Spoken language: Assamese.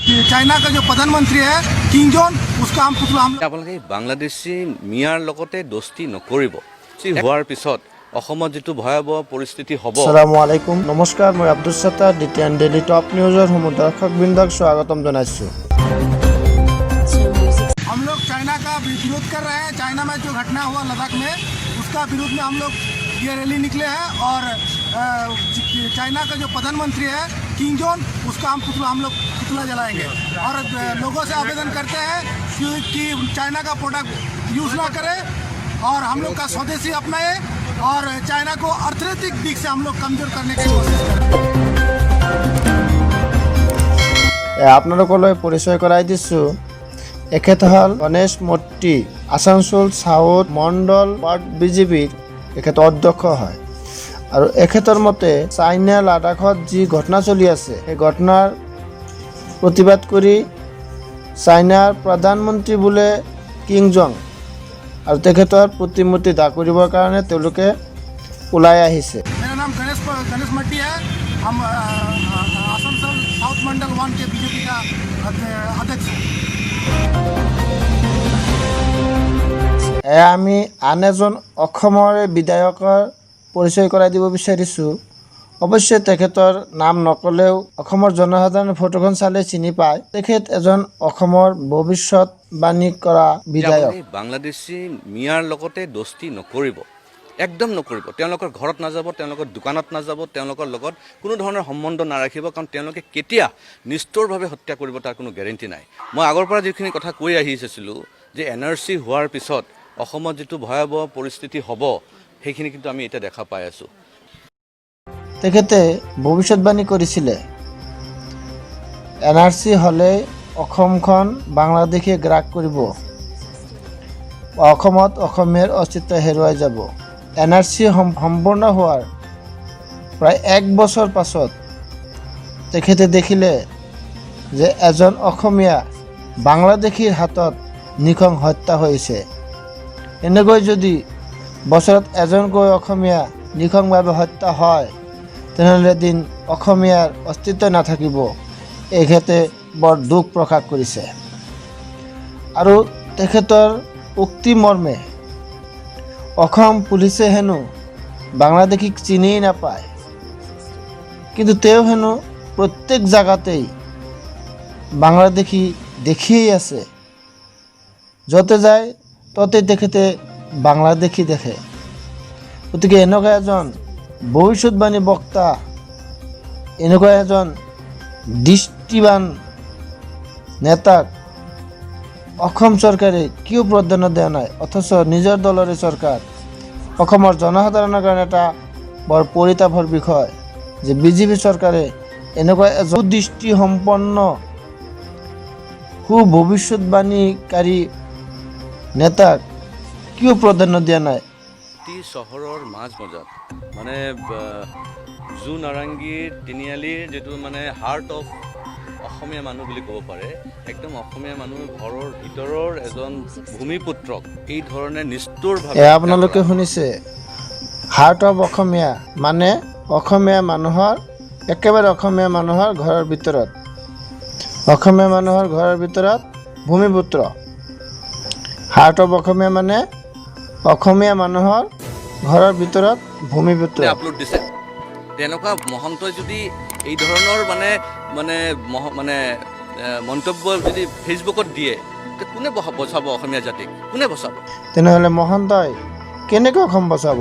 चाइना का जो प्रधानमंत्री है किंग जोन, उसका हम पुतला हम আপোনালোকে এই বাংলাদেশী মিয়াৰ লগতে দোস্তি নকৰিব। যি হোৱাৰ পিছত অসমত যিটো ভয়াৱহ পৰিস্থিতি হ'ব। আসসালামু আলাইকুম। নমস্কাৰ, মই আব্দুল সত্তাৰ, ডিটিএন ডেইলি টপ নিউজৰ সমূহ দৰ্শকবৃন্দক স্বাগতম জনাইছোঁ। हम लोग चाइना का विरोध कर रहे हैं। चाइना में जो घटना हुआ लद्दाख में, उसका विरोध में हम लोग ये रैली निकले हैं और चाइना का जो प्रधानमंत्री है किंग जोन, उसका हम पुतला, हम लोग पुतला जलाएंगे और लोगों से आवेदन करते हैं कि चाइना का प्रोडक्ट यूज़ ना करें और हम लोग का स्वदेशी अपनाए और चाइना को अर्थनीतिक दिक से हम लोग कमज़ोर करने की कोशिश करें। আপোনালোকলৈ পৰিচয় কৰাই দিছোঁ, এখেত হ'ল গণেশ মূৰ্তি, আসানসোল চাউথ মণ্ডল ৱাৰ্ড বিজেপিৰ এখেত অধ্যক্ষ হয়। আৰু এখেতৰ মতে চাইনা লাডাখত যি ঘটনা চলি আছে, সেই ঘটনাৰ প্ৰতিবাদ কৰি চাইনাৰ প্ৰধানমন্ত্ৰী বোলে কিং জং আৰু তেখেতৰ প্ৰতিমূৰ্তি দাহ কৰিবৰ কাৰণে তেওঁলোকে ওলাই আহিছে। मेरा नाम गणेश गणेश मट्टी है। हम आसनसोल साउथ मंडल 1 के बीजेपी का अध्यक्ष हैं। এয়া আমি আন এজন অসমৰে বিধায়কৰ পৰিচয় কৰাই দিব বিচাৰিছোঁ। অৱশ্যে তেখেতৰ নাম নক'লেও অসমৰ জনসাধাৰণে ফটোখন চালে চিনি পায়। তেখেত এজন অসমৰ ভৱিষ্যতবাণী কৰা বিধায়ক। আপোনালোকে বাংলাদেশী মিয়াৰ লগতে দোস্তি নকৰিব, একদম নকৰিব। তেওঁলোকৰ ঘৰত নাযাব, তেওঁলোকৰ দোকানত নাযাব, তেওঁলোকৰ লগত কোনো ধৰণৰ সম্বন্ধ নাৰাখিব। কাৰণ তেওঁলোকে কেতিয়া নিষ্ঠুৰভাৱে হত্যা কৰিব, তাৰ কোনো গেৰেণ্টি নাই। মই আগৰ পৰা যিখিনি কথা কৈ আহি আছিলোঁ যে এনআৰচি হোৱাৰ পিছত অসমত যিটো ভয়াৱহ পৰিস্থিতি হ'ব, সেইখিনি কিন্তু আমি এতিয়া দেখা পাই আছোঁ। তেখেতে ভৱিষ্যতবাণী কৰিছিলে, এনআৰচি হ'লে অসমখন বাংলাদেশে গ্ৰাস কৰিব, অসমত অসমীয়াৰ অস্তিত্ব হেৰুৱাই যাব। এনআৰচি সম্পূৰ্ণ হোৱাৰ প্ৰায় এক বছৰ পাছত তেখেতে দেখিলে যে এজন অসমীয়া বাংলাদেশীৰ হাতত নৃশংস হত্যা হৈছে। এনেকৈ যদি বছৰত এজনকৈ অসমীয়া নৃশংসভাৱে হত্যা হয়, তেনেহ'লে এদিন অসমীয়াৰ অস্তিত্ব নাথাকিব। এখেতে বৰ দুখ প্ৰকাশ কৰিছে আৰু তেখেতৰ উক্তি মৰ্মে অসম পুলিচে হেনো বাংলাদেশীক চিনিয়েই নাপায়, কিন্তু তেওঁ হেনো প্ৰত্যেক জেগাতেই বাংলাদেশী দেখিয়েই আছে। য'তে যায় ত'তে তেখেতে বাংলাদেশী দেখে। গতিকে এনেকুৱা এজন ভৱিষ্যতবাণী বক্তা, এনেকুৱা এজন দৃষ্টিবান নেতাক অসম চৰকাৰে কিয় প্ৰাধান্য দিয়া নাই, অথচ নিজৰ দলৰে চৰকাৰ? অসমৰ জনসাধাৰণৰ কাৰণে এটা বৰ পৰিতাপৰ বিষয় যে বিজেপি চৰকাৰে এনেকুৱা এজন দৃষ্টিসম্পন্ন সুভৱিষ্যতবাণীকাৰী নেতাক কিয় প্ৰাধান্য দিয়া নাই? অতি চহৰৰ মাজ মজাত, মানে জু নাৰেংগীৰ তিনিআলিৰ যিটো মানে হাৰ্ট অফ অসমীয়া মানুহ বুলি ক'ব পাৰে, একদম অসমীয়া মানুহৰ ঘৰৰ ভিতৰৰ এজন ভূমিপুত্ৰক এই ধৰণে নিষ্ঠুৰভাৱে এয়া আপোনালোকে শুনিছে, হাৰ্ট অফ অসমীয়া, মানে অসমীয়া মানুহৰ, একেবাৰে অসমীয়া মানুহৰ ঘৰৰ ভিতৰত, অসমীয়া মানুহৰ ঘৰৰ ভিতৰত ভূমিপুত্ৰ। হাৰ্ট অফ অসমীয়া মানে অসমীয়া মানুহৰ ঘৰৰ ভিতৰত ভূমিপুত্ৰ। আপলোড দিছে। তেনেকুৱা মহন্তই যদি এই ধৰণৰ মানে মানে মহ মানে মন্তব্য যদি ফেচবুকত দিয়ে, তে কোনে বচাব অসমীয়া জাতিক? কোনে বচাব? তেনেহ'লে মহন্তই কেনেকৈ অসম বচাব?